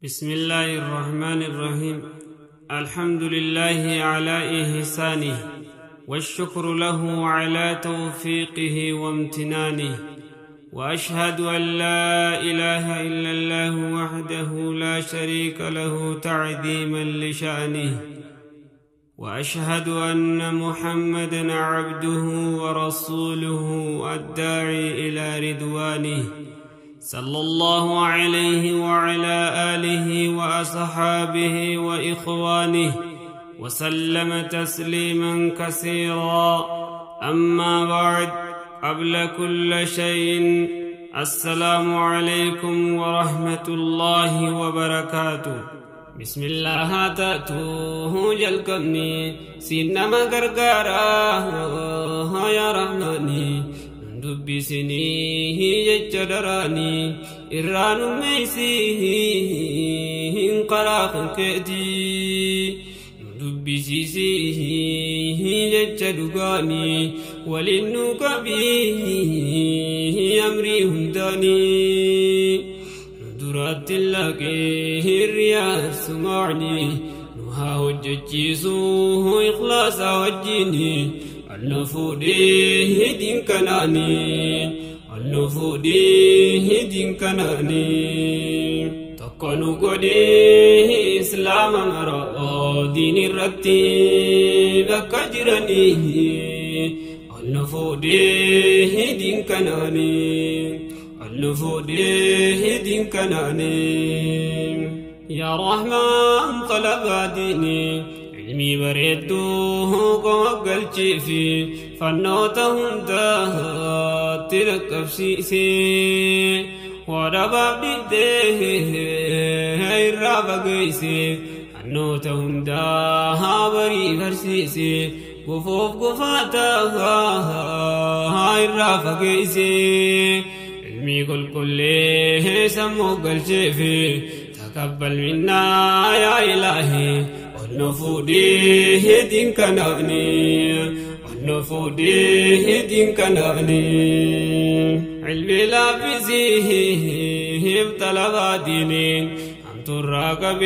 بسم الله الرحمن الرحيم. الحمد لله على إحسانه، والشكر له على توفيقه وامتنانه، وأشهد أن لا إله إلا الله وحده لا شريك له تعظيما لشأنه، وأشهد أن محمدا عبده ورسوله الداعي إلى رضوانه، صلى الله عليه وعلى آله وأصحابه وإخوانه وسلم تسليما كثيرا. أما بعد، قبل كل شيء السلام عليكم ورحمة الله وبركاته. بسم الله تأتوه جلقمني سينما غرغرا يا رحمني دبسني يجدراني إران ميسي قراخ كأتي دبسيسي يجدغاني ولنك به أمري هنداني درات لك الرياض سمعني نها هججيسوه إخلاص وجيني النفودي دين كناني النفودي دين كناني تقنو قدي إسلام مرأ دين الرتي بكجرني النفودي دين كناني النفودي دين كناني يا رحمن طلب ديني علمي بريدوه قوقل شيفي فنوتهم ده تلك سيسي ورباب ديه الرابع قيسي فنوتهم ده بري برسيسي قفوف قفاتها الرابع قيسي علمي قل كله سمو قل شيفي تقبل منا يا إلهي النفودي دين كناني النفودي دين كناني علمي لا بزيه طلب ديني أنت الراقب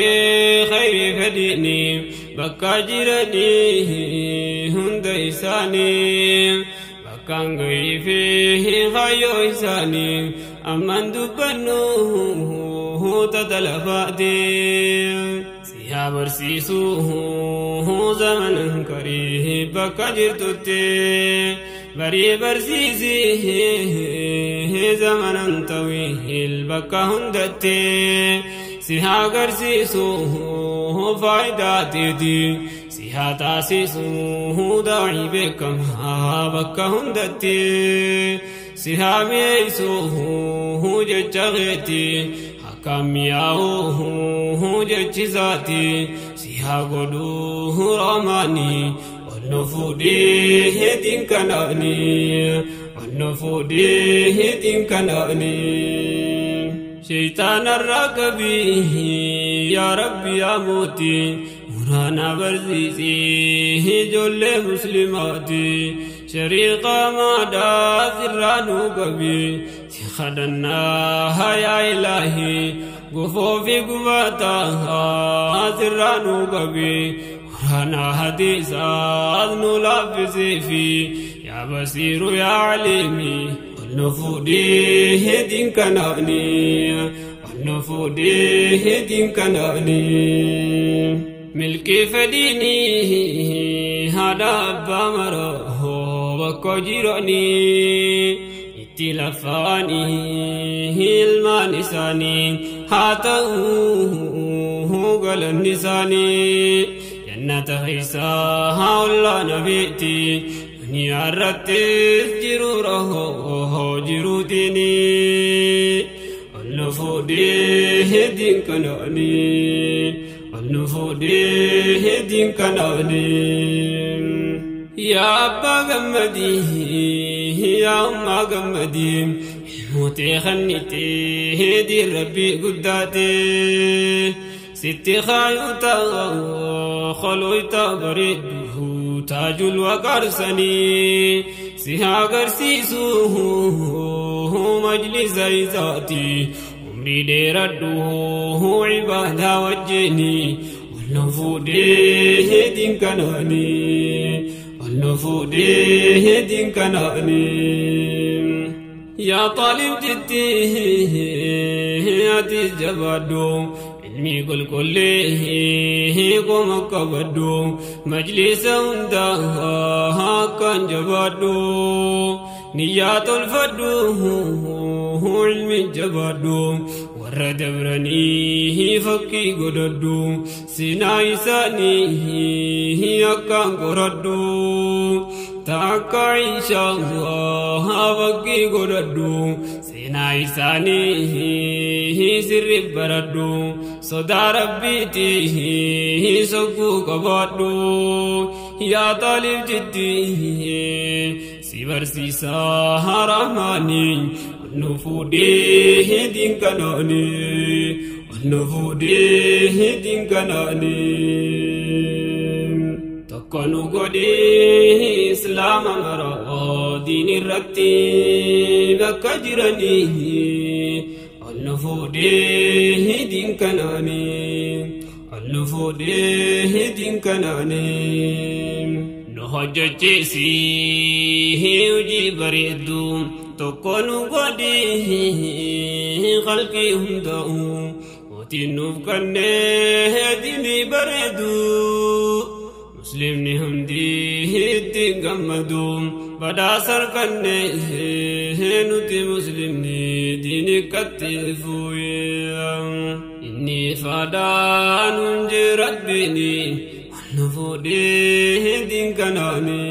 خير فديني بكا جرني هند إساني بكا غيفه خيو إساني أمن دبنو تتلفاتي يا برسيسوه زمن كريه بكجر تتي بري برسيسي زمن طويل بكا هندتي سها غرسيسوه فايداتي دي سها تاسيسوه داعي بكم بكا هندتي سها ميسوه جچغتي كمياوه جچزاتي سيها قدوه رماني النفودي دين كناني النفودي دين كناني شيطان الرقبي يا ربي يا موتي مرانا برزيزي جل مسلماتي شريقا ما دازرانو قبي خدنا يا إلهي قفو في قباتا سرانو قبي ورانا حديثا أذن لابسي في يا بصير يا عليمي النفودي دين كناني النفودي دين كناني ملكي فديني هذا أبا مره وكجرني تلفاني المانساني هاتوه قل النساني جنة حيساها ولا نبيتي دنيا رتس جروره جروتني النفودي دين كناني النفودي دين كناني يا أبا غمدي يا أما غمدي موتي خنتي دي ربي قداتي ستي خايوتا خلويتا بريده تاج الوقرسني سها قرسيسوه مجلس ذاتي Umrii dheeradhu ibaadaa wajjini ol nu fuudhee diin kanaanii ol nu fuudhee diin kanaanii. Yaa xaalib jettee ati jabaadhu ilmi qulqullee qoma qabadhu majlisa hundaa akkaan jabaadhu niyyaa tolfadhu ilmi jabaadhu warra dabranii fakkii godhadhu seenaa isaanii akkaan qoradhu takka inshaa fakkii godhadhu seenaa isaanii sirri baradhu sodaa rabbiitii sogguu qabaadhu yaa xaalib jettee si barsiisaa rahmaanii nu fuudhee diin kanaanii nu fuudhee diin kanaanii. Tokko nu godhee islaama mara diin irratti bakka jiranii ol nu fuudhee diin kanaanii ol nu fuudhee diin kanaanii. Nu hojjechiisii hojii bareedduu tokko nu godhee qalbii hundaa'u mootiin nuuf kennee diinii bareedduu. Muslimni hundi itti gammadu badhaasa arganne nuti muslimni diini katteefuye. Inni faadhaan hunjee rabbiini nu fuudhee diin kanaani.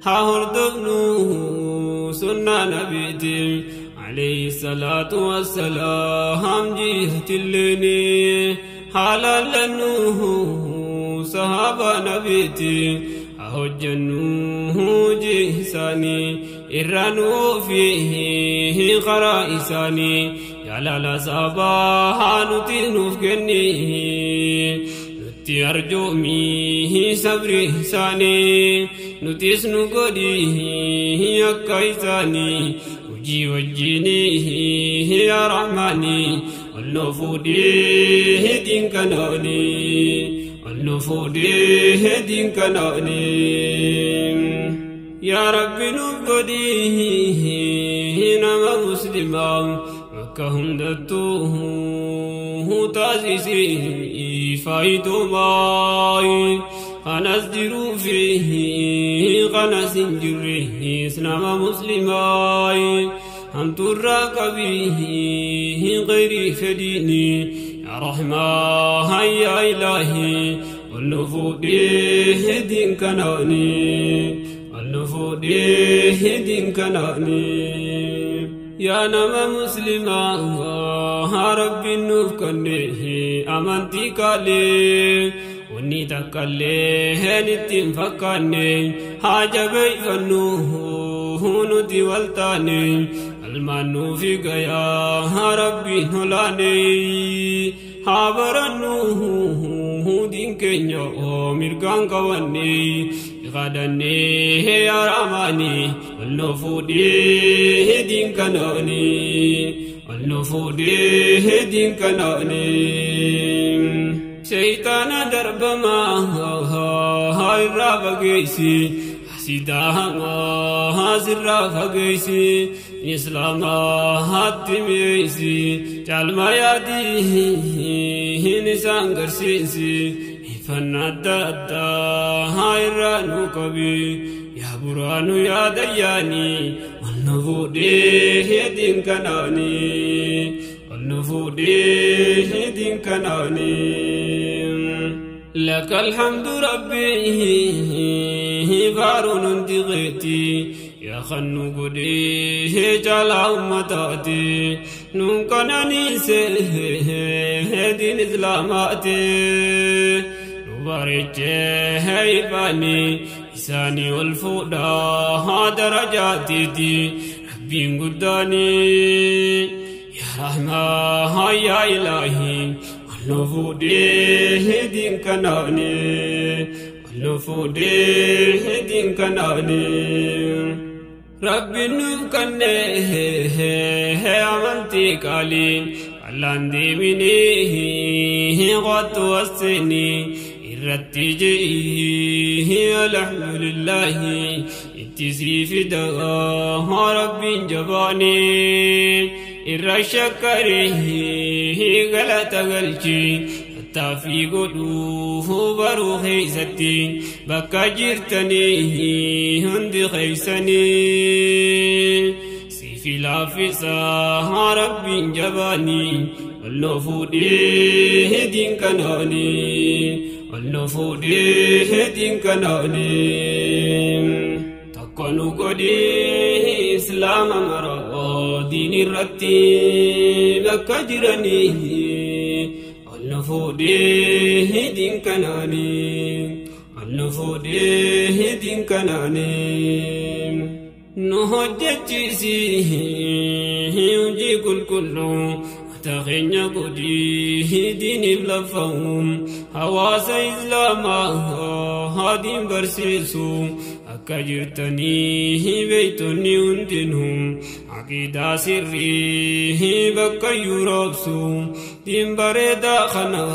Haa hordofnu sunnaa nabiitiin alayhi salaatu wassalaam jihatilleeni haa laallannu sahaba nabiiti hojjannu jihisaanii irraa nuufi karaa isaanii jaalala sabaa nuti nuuf kenni nutti arjoomi sabri isaanii nutis nu godhi akka isaanii hojii wajjini yaa rahmaani ol nu fuudhee diin kanaanii. Nu fuudhee diin kanaanii. Yaa Rabbi nuuf godhii nama muslimaa bakka hundattuu taasisii faayidumaa. Kanas jiruu fi kanas hin jirres nama muslimaa. Hamtuurraa qabii gayrii fedhiini. يا رحمة يا إلهي والنفودي دين كناني والنفودي دين كناني. يا نما مسلمة ربي النوف كنه أمنتي كالي وني تكالي نتين فكاني حاجة بيفنوه نتي والتاني المانو في غيا ربي نولاني هابرنو دين كنيا mirgaan qabanne qadannee yaa Rahmaani ol nu fuudhee diin kanaanii ol nu fuudhee diin kanaanii. Shaytaana darbamaa irraa fageessi sidaa sirraa fageessi islaamaa mi'eessi caalmaa yaadii isaan garsiisi. Ifannaa adda addaa irraa nu qabi yaa buraanu yaa dayyaani ol nu fuudhee diin kanaanii ol nu fuudhee diin kanaanii. لك الحمد ربي بارون انتغيتي يا خنو قدي جعل أمتاتي نونكناني سيدين إسلاماتي نبارك هيباني إساني والفودا درجاتي دي ربي قداني يا رحمة يا إلهي nu fuudhee diin kanaanii nu fuudhee diin kanaanii. Rabbi nuuf kennee amantii qaalii allaan deeminee qo'attu wasseenii irratti je'ii alhamdulillaahi itti sii fida Rabbiin jabaanee irra shakkaree galata galchee taffii godhuu baruu keessatti bakka jirtanii hundi keessanii siif laaffisaa Rabbiin jabaanii ol nu fuudhee diin kanaanii ol nu fuudhee diin kanaanii tokko nu godhee islaama maroo diin irratti bakka jiranii النفودي دين كناني النفودي دين كناني نهجتي يجي كل كله تغني قدي دين بلفهم هواس إسلاما هادين برسيسو أكجرتني بيتني هندنهم عقيدة سري بكا يرابسو دين بريدا خنا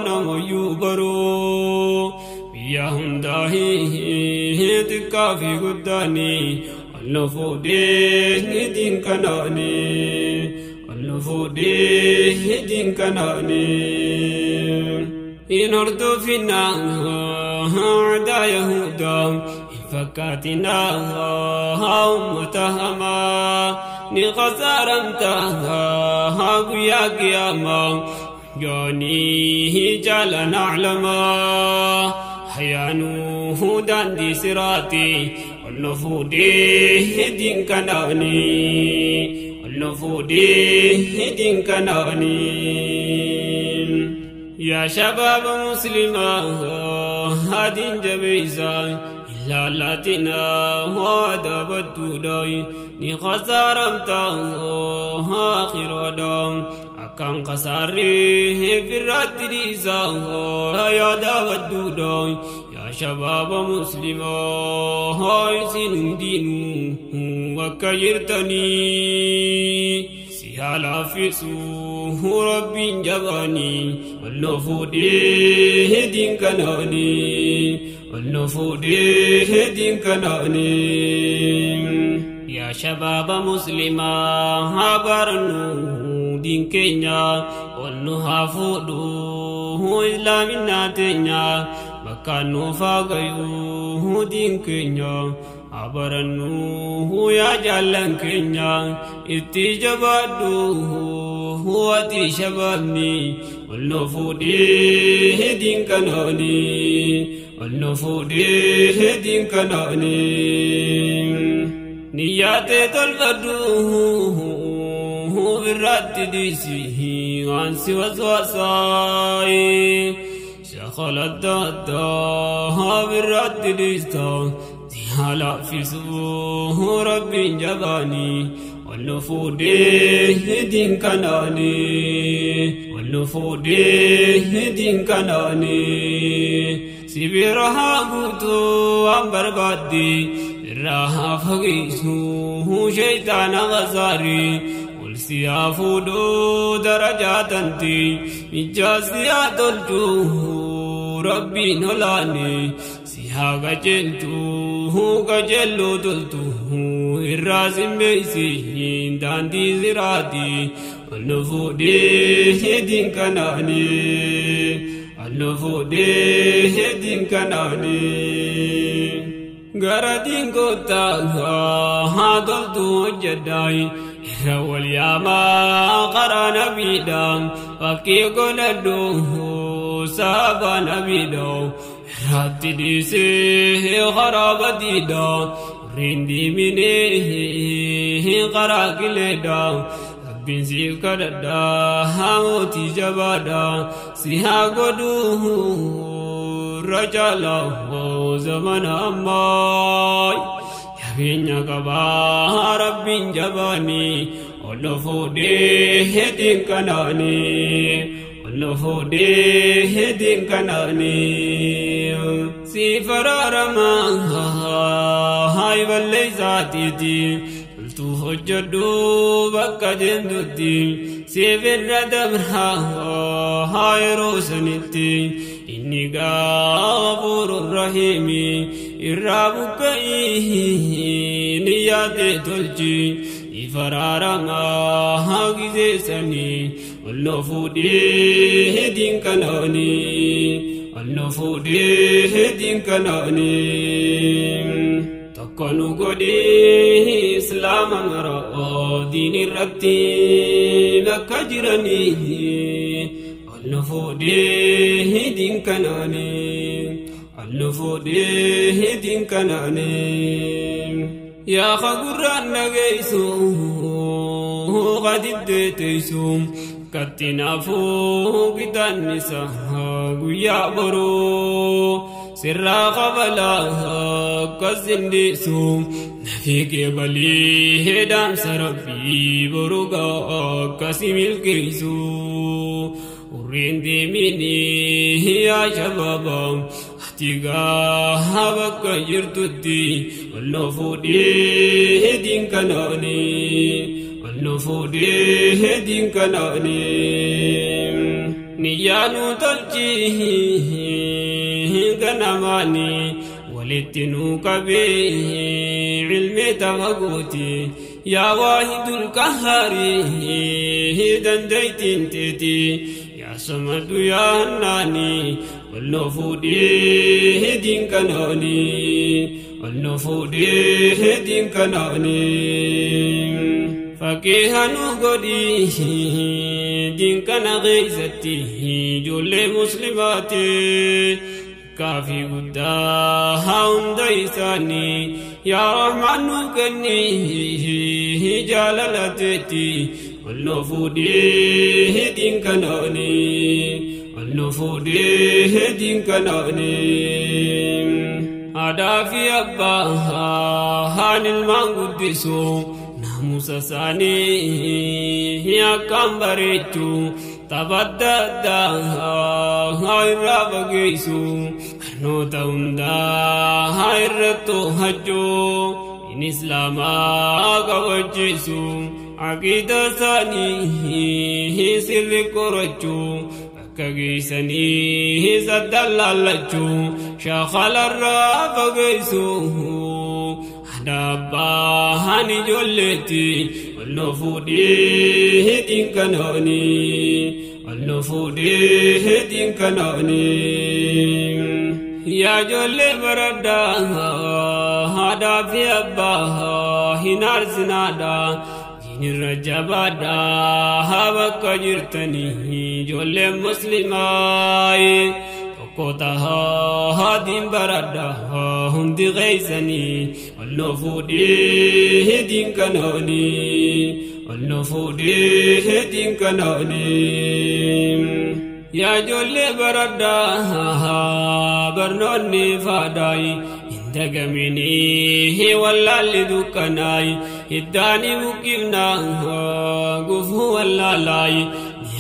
نما يبرو بيا هنداهي تكافي قداني النفودي دين كناني النفودي دين كناني إن أردفنا عدا يهودا فكاتنا أمتهما نخسرمتها قيا قياما جوني جال نعلما حيانوه داندي سراتي النفودي دين كناني النفودي دين كناني يا شباب مسلمة هادين جبيزا لالاتنا وادب الدوداي نخسرمتا آخر دام أكان قصاري في الراتريزا يا داب الدوداي يا شباب مسلمة هاي دينو وكيرتني سيالا في سوه ربي جباني والنفودي دين كناني والنفودي دين كناني يا شباب مسلمة هابرنو دين كينيا والنهافودو إسلامنا تنيا مكانو فاقيو دين كينيا أبرنو يا جالن كينيا اتجبادو هو شبابني والنفودي دين كناني النفودي دين كناني نياتي تلفدو بالرد ديسي عن سوى وصاي شخل الدادا بالرد ديستا زهالا في سوه ربي جباني والنفودي دين كناني والنفودي دين كناني سبيرها قوتو عن بربادي الراها فقيسو شيطان غزاري والسيافودو درجات انتي مجاسيا تلجو ربي نولاني سيها قجلتو قجلو تلتو الرازم بيسين داندي زرادي والنفودي دين كناني النفودي دين كناني غردين كوتا هادلتو جداي والياما قرا نبيدا فكي قلدو سابا نبيدا رات ديسي خراب ديدا رندي مني قرا قلدا بنزيف كددا موتي جبادا سيها قدوه رجالا زمن أماي يبين قبا رب جباني ونفودي دين كناني. Ol nu fuudhee diin kanaanii si faraarama haay balleeysaatiiti toltuu hojjedhu bakka deemtutti siif irra dabra haa yeroo sanitti inni gaafuuru rahiimi irraa buqqa'ii ni yaade tolchi ifaraarama haa gizeessanii ol nu fuudhee diin kanaanii ol nu fuudhee diin kanaanii tokko nu godhee islaama mara diin irratti bakka jiranii ol nu fuudhee diin kanaanii ol nu fuudhee diin kanaanii yaa gurraan dhageessu qadiddee teessu kattinaafuu kitaannisa guyyaa boruu sirraa qabalaa akkas hindeessu nafii qeebalee dhaamsa rabbii boruu akkasi milkeessu urreen deeminii yaa shabaaba ati gaa bakka jirtutti ol nu fuudhee diin kanaanii ol nu fuudhee diin kanaanii niyyaa nu tolchi ganamaanii walitti nu qabee ilmi tafagooti yaa waahidul qahaarii dandeeytiin teeti yaa samadu yaa hannaanii ol nu fuudhee diin kanaanii ol nu fuudhee diin kanaanii faqiiha nu godhii diin kana keeysatti ijoollee muslimaati kaafii guddaa hunda isaanii yaa rahmaan nu kenni jaalala teetti ol nu fuudhee diin kanaanii ol nu fuudhee diin kanaanii aadaa fi abbaan ilmaan guddisu naamusa isaanii akkaan bareechu tapha adda addaa irraa fageessu barnoota hundaa irratti hojjuu in islaamaa kabachiisu aqiida isaanii sirri qorachuu bakka geessanii saddaan laallachuu shaakalarraa fageessu adabbaan ijoolleetti ol nu fuudhee diin kanaanii ol nu fuudhee diin kanaanii yaa ijoollee baradhaa aadaa fi abbaa hin aarsinaadhaa diinirra jabaadhaa bakka jirtanii ijoolleen muslimaa tokko tahaa diin baradhaa hundi geessanii ol nu fuudhee diin kanaanii ol nu fuudhee diin kanaanii yaa ijoollee baradhaa barnoonni faadaayi hin dagaminii wallaalli dukkanaayi hiddaani buqqifnaa gufuu wallaalaayi ni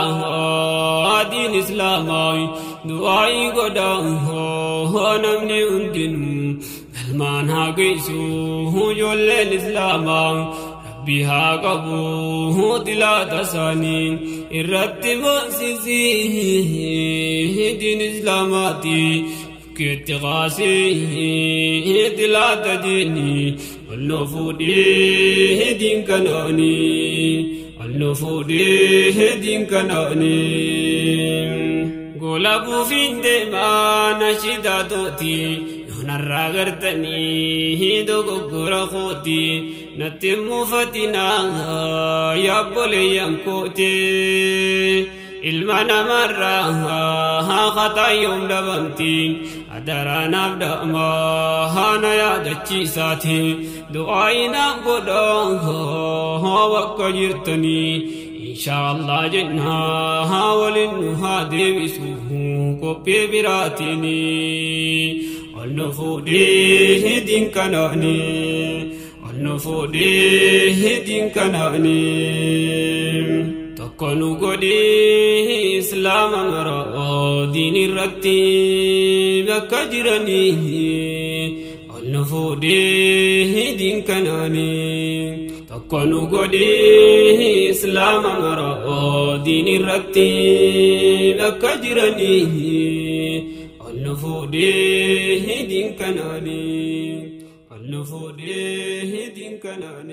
habaqallaa diin islaamaayi du'aayii godhaa namni hundinuu galmaan haa geessu ijoolleen islaamaa rabbi haa qabu dilaata isaanii irratti boonsisii diin islaamaati keetti qaasii dilaata diinii ol nu fuudhee diin kanaanii ol nu fuudhee diin kanaanii gola buufiin deemaa nashidaa tooti yoonarraa gartanii dogoggora kooti natti muufatinaa yaabboleeyyan kooti ilma namarraa haa xaxaayyoom dhabamti adaraanaaf dha'amaa haana yaadachiisaati du'aayinaaf godhaa bakka jirtanii inshaallah jennaa waliin nu haa deebisu qophii biraatiin ol nu fuudhee dinkanaanii ol nu fuudhee dinkanaanii. Tokko nu godhee Islaama mara diin irratti bakka jiranii ol nu fuudhee diin kanaanii. Tokko nu godhee Islaama mara diin irratti bakka jiranii ol nu fuudhee diin kanaanii. Ol nu fuudhee diin kanaanii.